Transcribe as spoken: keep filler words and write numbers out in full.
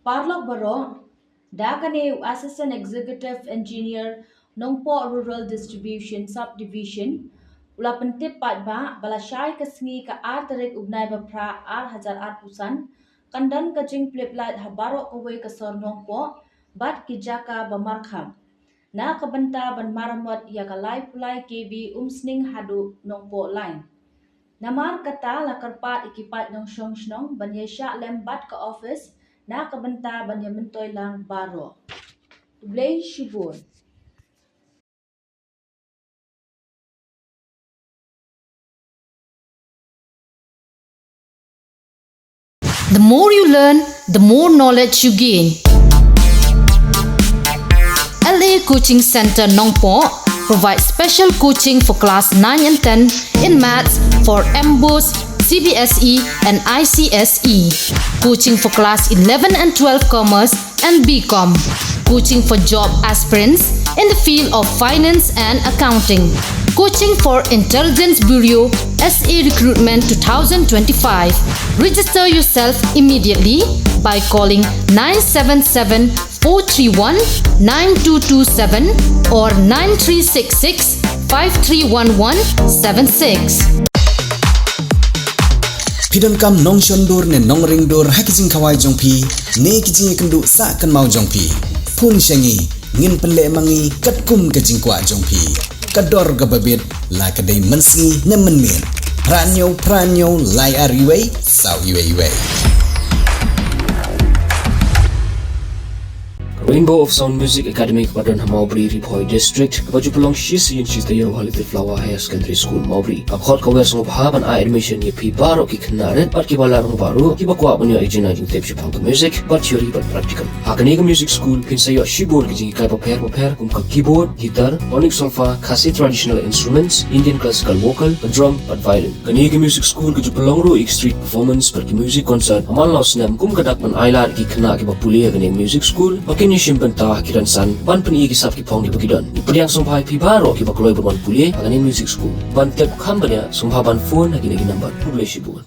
Paralok baroh, da kane u Assistant Executive Engineer Nongpoh Rural Distribution Subdivision u la pyntip paidbah ba la shai ka sngi ka ar tarik u bnai ba phra ar hajar arphew san kan don ka jingpyllait ha baroh kawei ka sor Nongpoh bad ki jaka ba markhap na ka bynta ban maramot ïa ka laiphew lai K V Umsning haduh Nongpoh line. Namar kata la kyrpad ïa ki paid nongshong shnong ban ïaishah lem bad ka office na ka bynta ban ïamyntoi lang baroh. Khublei shibun. The more you learn, the more knowledge you gain. L A Coaching Center Nongpoh provides special coaching for class nine and ten in maths for MBOSE, C B S E, and I C S E. Coaching for class eleven and twelve commerce and B Com. Coaching for job aspirants in the field of finance and accounting. Coaching for Intelligence Bureau S A Recruitment two thousand twenty-five. Register yourself immediately by calling nine seven seven four three one nine two two seven or nine three six six five three one one seven six. Phi donkam nongshon dur ne nongring dur ha ki jingkhawai jong phi ne ki jingïakynduh sah kynmaw jong phi. Phone sha ngi, ngin pynleh ma ngi katkum ka jingkwah jong phi. Ka dor kaba bit la ka dei mynsngi ne mynmiet. Phra hynñiew phra hynñiew lai ar wei saw wei wei. Rainbow of Sound Music Academy kaba don ha Mawbri, Ri Bhoi District, kaba ju pynlong shi sien shi taïew ha Little Flower Higher Secondary School, Mawbri. Ka khot ka wer sngewbha ban ai admission ïa phi baroh ki khynnah rit bad kiba la rangbah ruh, kiba kwah ban ïoh ïa ka jingtip shaphang ka music bad theory bad practical. Ha kane ka music school phin sa ïoh shibun ki jinghikai bapher bapher kum ka keyboard, guitar, tonic solfa, Khasi traditional instruments, Indian classical vocal, ka drum bad violin. Kane ka music school ka ju pynlong ruh ïa ki street performance bad ki music concert ha man la u snem kum ka dak ban ailad ïa ki khynnah kiba pule ha kane ka music school ba kin ïashim bynta ha ki rynsan ban pyni ïa ki sap ki phong kiba ki don. Ngi pdiang sngewbha ïa phi baroh kiba kloi ban wan pule ha kane ka music school. Ban tip kham bniah sngewbha ban phone ha kine ki number. Khublei shibun.